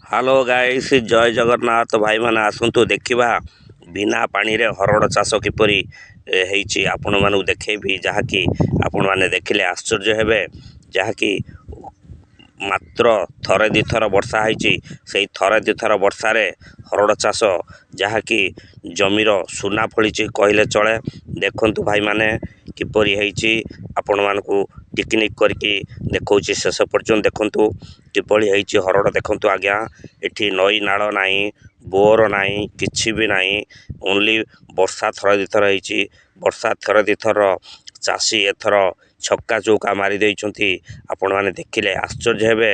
Hello guys, ଜୟ ଜଗନ୍ନାଥ। ଭାଇମାନେ, ଆସନ୍ତୁ ଦେଖିବା ବିନା ପାଣିରେ ହରଡ଼ ଚାଷ କିପରି ହେଇଛି। ଆପଣମାନଙ୍କୁ ଦେଖେଇବି, ଯାହାକି ଆପଣମାନେ ଦେଖିଲେ ଆଶ୍ଚର୍ଯ୍ୟ ହେବେ। ଯାହାକି ମାତ୍ର ଥରେ ଦୁଇଥର ବର୍ଷା ହେଇଛି, ସେଇ ଥରେ ଦୁଇଥର ବର୍ଷାରେ ହରଡ଼ ଚାଷ, ଯାହାକି ଜମିର ସୁନା ଫଳିଛି କହିଲେ ଚଳେ। ଦେଖନ୍ତୁ ଭାଇମାନେ, କିପରି ହେଇଛି, ଆପଣମାନଙ୍କୁ ଟିକିନିଖି କରିକି ଦେଖାଉଛି। ଶେଷ ପର୍ଯ୍ୟନ୍ତ ଦେଖନ୍ତୁ କିଭଳି ହେଇଛି ହରଡ଼। ଦେଖନ୍ତୁ ଆଜ୍ଞା, ଏଠି ନଈ ନାଳ ନାହିଁ, ବୋର ନାହିଁ, କିଛି ବି ନାହିଁ। ଓନ୍ଲି ବର୍ଷା ଥରେ ଦୁଇଥର ହେଇଛି। ବର୍ଷା ଥରେ ଦୁଇଥର ଚାଷୀ ଏଥର ଛକା ଚୌକା ମାରି ଦେଇଛନ୍ତି। ଆପଣମାନେ ଦେଖିଲେ ଆଶ୍ଚର୍ଯ୍ୟ ହେବେ,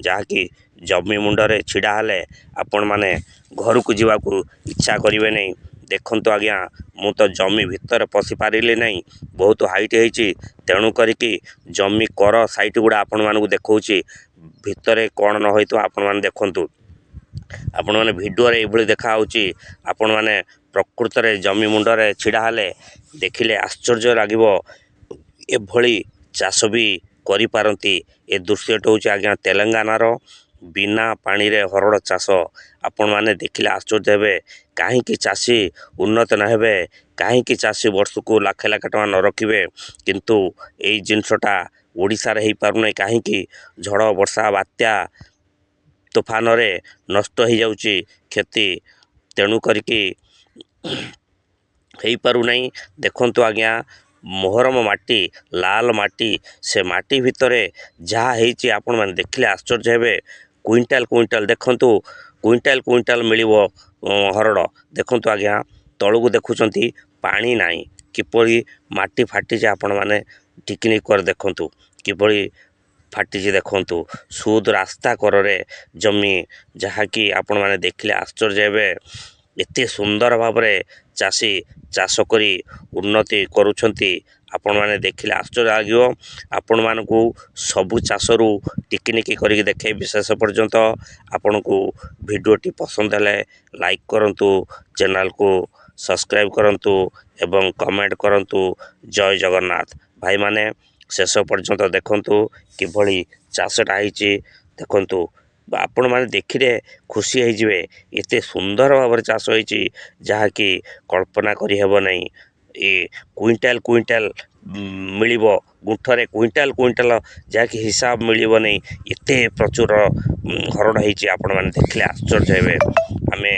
ଯାହାକି ଜମି ମୁଣ୍ଡରେ ଛିଡ଼ା ହେଲେ ଆପଣମାନେ ଘରକୁ ଯିବାକୁ ଇଚ୍ଛା କରିବେ ନାହିଁ। ଦେଖନ୍ତୁ ଆଜ୍ଞା, ମୁଁ ତ ଜମି ଭିତରେ ପଶି ପାରିଲି ନାହିଁ, ବହୁତ ହାଇଟ୍ ହେଇଛି। ତେଣୁ କରିକି ଜମି କର ସାଇଟ୍ ଗୁଡ଼ା ଆପଣମାନଙ୍କୁ ଦେଖାଉଛି। ଭିତରେ କ'ଣ ନ ହେଇଥିବ ଆପଣମାନେ ଦେଖନ୍ତୁ। ଆପଣମାନେ ଭିଡ଼ିଓରେ ଏଇଭଳି ଦେଖାହେଉଛି, ଆପଣମାନେ ପ୍ରକୃତରେ ଜମି ମୁଣ୍ଡରେ ଛିଡ଼ା ହେଲେ ଦେଖିଲେ ଆଶ୍ଚର୍ଯ୍ୟ ଲାଗିବ, ଏଭଳି ଚାଷ ବି କରିପାରନ୍ତି। ଏ ଦୃଶ୍ୟଟି ହେଉଛି ଆଜ୍ଞା ତେଲେଙ୍ଗାନାର ବିନା ପାଣିରେ ହରଡ଼ ଚାଷ। ଆପଣମାନେ ଦେଖିଲେ ଆଶ୍ଚର୍ଯ୍ୟ ହେବେ। କାହିଁକି ଚାଷୀ ଉନ୍ନତ ନ ହେବେ? କାହିଁକି ଚାଷୀ ବର୍ଷକୁ ଲକ୍ଷ ଲକ୍ଷ ଟଙ୍କା ନ ରଖିବେ? କିନ୍ତୁ ଏଇ ଜିନିଷଟା ଓଡ଼ିଶାରେ ହେଇପାରୁନାହିଁ କାହିଁକି? ଝଡ଼ ବର୍ଷା ବାତ୍ୟା ତୋଫାନରେ ନଷ୍ଟ ହେଇଯାଉଛି, କ୍ଷତି, ତେଣୁ କରିକି ହେଇପାରୁନାହିଁ। ଦେଖନ୍ତୁ ଆଜ୍ଞା, ମୋହରମ ମାଟି, ଲାଲ ମାଟି, ସେ ମାଟି ଭିତରେ ଯାହା ହେଇଛି ଆପଣମାନେ ଦେଖିଲେ ଆଶ୍ଚର୍ଯ୍ୟ ହେବେ। କୁଇଣ୍ଟାଲ କୁଇଣ୍ଟାଲ ଦେଖନ୍ତୁ, କୁଇଣ୍ଟାଲ କୁଇଣ୍ଟାଲ ମିଳିବ ହରଡ଼। ଦେଖନ୍ତୁ ଆଜ୍ଞା, ତଳକୁ ଦେଖୁଛନ୍ତି, ପାଣି ନାହିଁ, କିପରି ମାଟି ଫାଟିଛି ଆପଣମାନେ ଟିକିନିଖି କରି ଦେଖନ୍ତୁ, କିଭଳି ଫାଟିଛି ଦେଖନ୍ତୁ। ସୁଦ ରାସ୍ତା କରରେ ଜମି, ଯାହାକି ଆପଣମାନେ ଦେଖିଲେ ଆଶ୍ଚର୍ଯ୍ୟ ହେବେ। ଏତେ ସୁନ୍ଦର ଭାବରେ ଚାଷୀ ଚାଷ କରି ଉନ୍ନତି କରୁଛନ୍ତି, ଆପଣମାନେ ଦେଖିଲେ ଆଶ୍ଚର୍ଯ୍ୟ ଲାଗିବ। ଆପଣମାନଙ୍କୁ ସବୁ ଚାଷରୁ ଟିକିନିଖି କରିକି ଦେଖେଇବି ଶେଷ ପର୍ଯ୍ୟନ୍ତ। ଆପଣଙ୍କୁ ଭିଡ଼ିଓଟି ପସନ୍ଦ ହେଲେ ଲାଇକ୍ କରନ୍ତୁ, ଚ୍ୟାନେଲକୁ ସବସ୍କ୍ରାଇବ୍ କରନ୍ତୁ ଏବଂ କମେଣ୍ଟ କରନ୍ତୁ। ଜୟ ଜଗନ୍ନାଥ। ଭାଇମାନେ, ଶେଷ ପର୍ଯ୍ୟନ୍ତ ଦେଖନ୍ତୁ କିଭଳି ଚାଷଟା ହେଇଛି। ଦେଖନ୍ତୁ, ଆପଣମାନେ ଦେଖିଲେ ଖୁସି ହେଇଯିବେ। ଏତେ ସୁନ୍ଦର ଭାବରେ ଚାଷ ହେଇଛି, ଯାହାକି କଳ୍ପନା କରିହେବ ନାହିଁ। ଏ କୁଇଣ୍ଟାଲ କୁଇଣ୍ଟାଲ ମିଳିବ, ଗୁଣ୍ଠରେ କୁଇଣ୍ଟାଲ କୁଇଣ୍ଟାଲ, ଯାହାକି ହିସାବ ମିଳିବ ନାହିଁ। ଏତେ ପ୍ରଚୁର ହରଡ଼ ହେଇଛି, ଆପଣମାନେ ଦେଖିଲେ ଆଶ୍ଚର୍ଯ୍ୟ ହେବେ। ଆମେ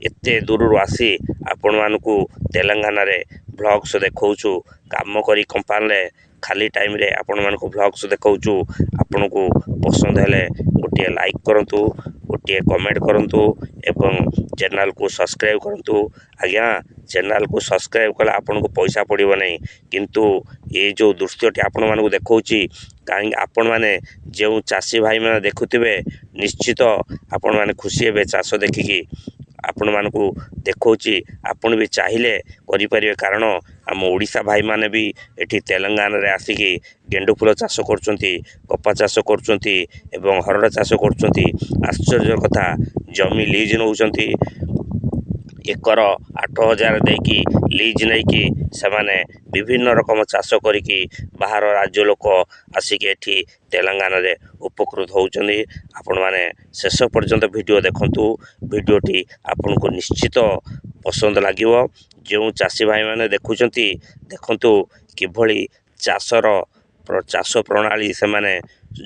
ଏତେ ଦୂରରୁ ଆସି ଆପଣମାନଙ୍କୁ ତେଲେଙ୍ଗାନାରେ ଭ୍ଲଗ୍ସ ଦେଖାଉଛୁ। କାମ କରି କମ୍ପାନୀରେ ଖାଲି ଟାଇମ୍ରେ ଆପଣମାନଙ୍କୁ ଭ୍ଲଗ୍ସ ଦେଖାଉଛୁ। ଆପଣଙ୍କୁ ପସନ୍ଦ ହେଲେ ଗୋଟିଏ ଲାଇକ୍ କରନ୍ତୁ, ଗୋଟିଏ କମେଣ୍ଟ କରନ୍ତୁ ଏବଂ ଚ୍ୟାନେଲକୁ ସବସ୍କ୍ରାଇବ୍ କରନ୍ତୁ। ଆଜ୍ଞା, ଚ୍ୟାନେଲକୁ ସବସ୍କ୍ରାଇବ୍ କଲେ ଆପଣଙ୍କୁ ପଇସା ପଡ଼ିବ ନାହିଁ, କିନ୍ତୁ ଏ ଯେଉଁ ଦୃଶ୍ୟଟି ଆପଣମାନଙ୍କୁ ଦେଖାଉଛି, କାହିଁକି ଆପଣମାନେ ଯେଉଁ ଚାଷୀ ଭାଇମାନେ ଦେଖୁଥିବେ, ନିଶ୍ଚିତ ଆପଣମାନେ ଖୁସି ହେବେ ଚାଷ ଦେଖିକି। ଆପଣମାନଙ୍କୁ ଦେଖାଉଛି, ଆପଣ ବି ଚାହିଁଲେ କରିପାରିବେ। କାରଣ ଆମ ଓଡ଼ିଶା ଭାଇମାନେ ବି ଏଠି ତେଲେଙ୍ଗାନାରେ ଆସିକି ଗେଣ୍ଡୁ ଫୁଲ ଚାଷ କରୁଛନ୍ତି, କପା ଚାଷ କରୁଛନ୍ତି ଏବଂ ହରଡ଼ ଚାଷ କରୁଛନ୍ତି। ଆଶ୍ଚର୍ଯ୍ୟ କଥା, ଜମି ଲିଜ୍ ନେଉଛନ୍ତି, ଏକର 8000 ଦେଇକି ଲିଜ୍ ନେଇକି ସେମାନେ ବିଭିନ୍ନ ରକମ ଚାଷ କରିକି ବାହାର ରାଜ୍ୟ ଲୋକ ଆସିକି ଏଠି ତେଲେଙ୍ଗାନାରେ ଉପକୃତ ହେଉଛନ୍ତି। ଆପଣମାନେ ଶେଷ ପର୍ଯ୍ୟନ୍ତ ଭିଡ଼ିଓ ଦେଖନ୍ତୁ, ଭିଡ଼ିଓଟି ଆପଣଙ୍କୁ ନିଶ୍ଚିତ ପସନ୍ଦ ଲାଗିବ। ଯେଉଁ ଚାଷୀ ଭାଇମାନେ ଦେଖୁଛନ୍ତି, ଦେଖନ୍ତୁ କିଭଳି ଚାଷର ଚାଷ ପ୍ରଣାଳୀ ସେମାନେ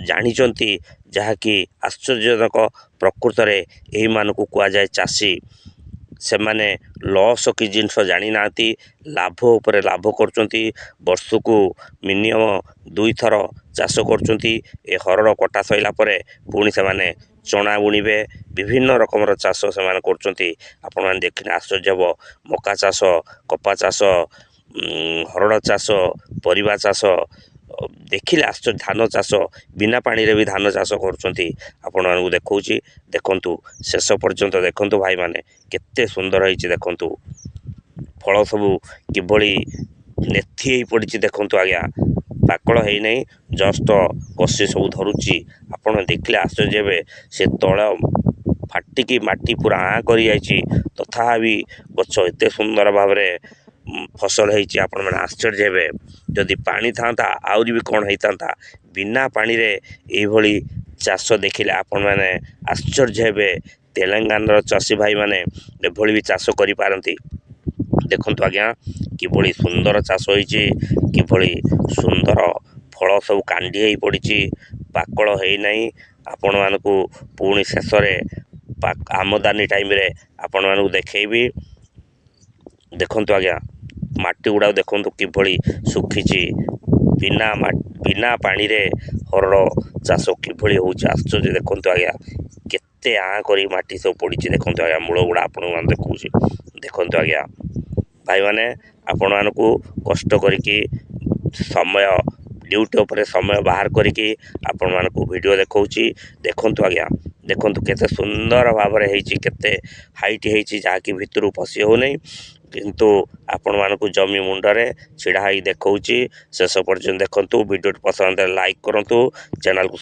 ଜାଣିଛନ୍ତି, ଯାହାକି ଆଶ୍ଚର୍ଯ୍ୟଜନକ। ପ୍ରକୃତରେ ଏହିମାନଙ୍କୁ କୁହାଯାଏ ଚାଷୀ। ସେମାନେ ଲସ୍ କି ଜିନିଷ ଜାଣିନାହାନ୍ତି, ଲାଭ ଉପରେ ଲାଭ କରୁଛନ୍ତି। ବର୍ଷକୁ ମିନିମମ୍ ଦୁଇଥର ଚାଷ କରୁଛନ୍ତି। ଏ ହରଡ଼ କଟା ସରିଲା ପରେ ପୁଣି ସେମାନେ ଚଣା ବୁଣିବେ। ବିଭିନ୍ନ ରକମର ଚାଷ ସେମାନେ କରୁଛନ୍ତି, ଆପଣମାନେ ଦେଖିଲେ ଆଶ୍ଚର୍ଯ୍ୟ ହେବ। ମକା ଚାଷ, କପା ଚାଷ, ହରଡ଼ ଚାଷ, ପରିବା ଚାଷ ଦେଖିଲେ ଆଶ୍ଚର୍ଯ୍ୟ। ଧାନ ଚାଷ, ବିନା ପାଣିରେ ବି ଧାନ ଚାଷ କରୁଛନ୍ତି। ଆପଣମାନଙ୍କୁ ଦେଖାଉଛି, ଦେଖନ୍ତୁ, ଶେଷ ପର୍ଯ୍ୟନ୍ତ ଦେଖନ୍ତୁ ଭାଇମାନେ, କେତେ ସୁନ୍ଦର ହେଇଛି ଦେଖନ୍ତୁ। ଫଳ ସବୁ କିଭଳି ନେଥି ହେଇ ପଡ଼ିଛି ଦେଖନ୍ତୁ ଆଜ୍ଞା। ପାକଳ ହେଇନାହିଁ, ଜଷ୍ଟ କଷି ସବୁ ଧରୁଛି। ଆପଣ ଦେଖିଲେ ଆଶ୍ଚର୍ଯ୍ୟ ହେବେ। ସେ ତଳ ଫାଟିକି ମାଟି ପୁରା ଆଁ କରିଯାଇଛି, ତଥାପି ଗଛ ଏତେ ସୁନ୍ଦର ଭାବରେ ଫସଲ ହେଇଛି, ଆପଣମାନେ ଆଶ୍ଚର୍ଯ୍ୟ ହେବେ। ଯଦି ପାଣି ଥାନ୍ତା ଆହୁରି ବି କ'ଣ ହେଇଥାନ୍ତା। ବିନା ପାଣିରେ ଏଇଭଳି ଚାଷ ଦେଖିଲେ ଆପଣମାନେ ଆଶ୍ଚର୍ଯ୍ୟ ହେବେ। ତେଲେଙ୍ଗାନାର ଚାଷୀ ଭାଇମାନେ ଏଭଳି ବି ଚାଷ କରିପାରନ୍ତି। ଦେଖନ୍ତୁ ଆଜ୍ଞା, କିଭଳି ସୁନ୍ଦର ଚାଷ ହୋଇଛି, କିଭଳି ସୁନ୍ଦର ଫଳ ସବୁ କାଣ୍ଡି ହେଇ ପଡ଼ିଛି, ପାକଳ ହେଇନାହିଁ। ଆପଣମାନଙ୍କୁ ପୁଣି ଶେଷରେ ଆମଦାନୀ ଟାଇମ୍ରେ ଆପଣମାନଙ୍କୁ ଦେଖେଇବି। ଦେଖନ୍ତୁ ଆଜ୍ଞା, ମାଟି ଗୁଡ଼ାକ ଦେଖନ୍ତୁ କିଭଳି ଶୁଖିଛି। ବିନା ପାଣିରେ ହରଡ଼ ଚାଷ କିଭଳି ହେଉଛି ଆଶ୍ଚର୍ଯ୍ୟ। ଦେଖନ୍ତୁ ଆଜ୍ଞା, କେତେ ଆଁ କରି ମାଟି ସବୁ ପଡ଼ିଛି। ଦେଖନ୍ତୁ ଆଜ୍ଞା, ମୂଳ ଗୁଡ଼ା ଆପଣମାନେ ଦେଖାଉଛି। ଦେଖନ୍ତୁ ଆଜ୍ଞା ଭାଇମାନେ, ଆପଣମାନଙ୍କୁ କଷ୍ଟ କରିକି ସମୟ ଡ୍ୟୁଟି ଉପରେ ସମୟ ବାହାର କରିକି ଆପଣମାନଙ୍କୁ ଭିଡ଼ିଓ ଦେଖାଉଛି। ଦେଖନ୍ତୁ ଆଜ୍ଞା, ଦେଖନ୍ତୁ କେତେ ସୁନ୍ଦର ଭାବରେ ହେଇଛି, କେତେ ହାଇଟ୍ ହେଇଛି, ଯାହାକି ଭିତରୁ ପଶି ହେଉନାହିଁ। କିନ୍ତୁ ଆପଣମାନଙ୍କୁ ଜମି ମୁଣ୍ଡରେ ଛିଡ଼ା ହେଇ ଦେଖାଉଛି। ଶେଷ ପର୍ଯ୍ୟନ୍ତ ଦେଖନ୍ତୁ। ଭିଡ଼ିଓଟି ପସନ୍ଦ ଲାଇକ୍ କରନ୍ତୁ, ଚ୍ୟାନେଲ୍କୁ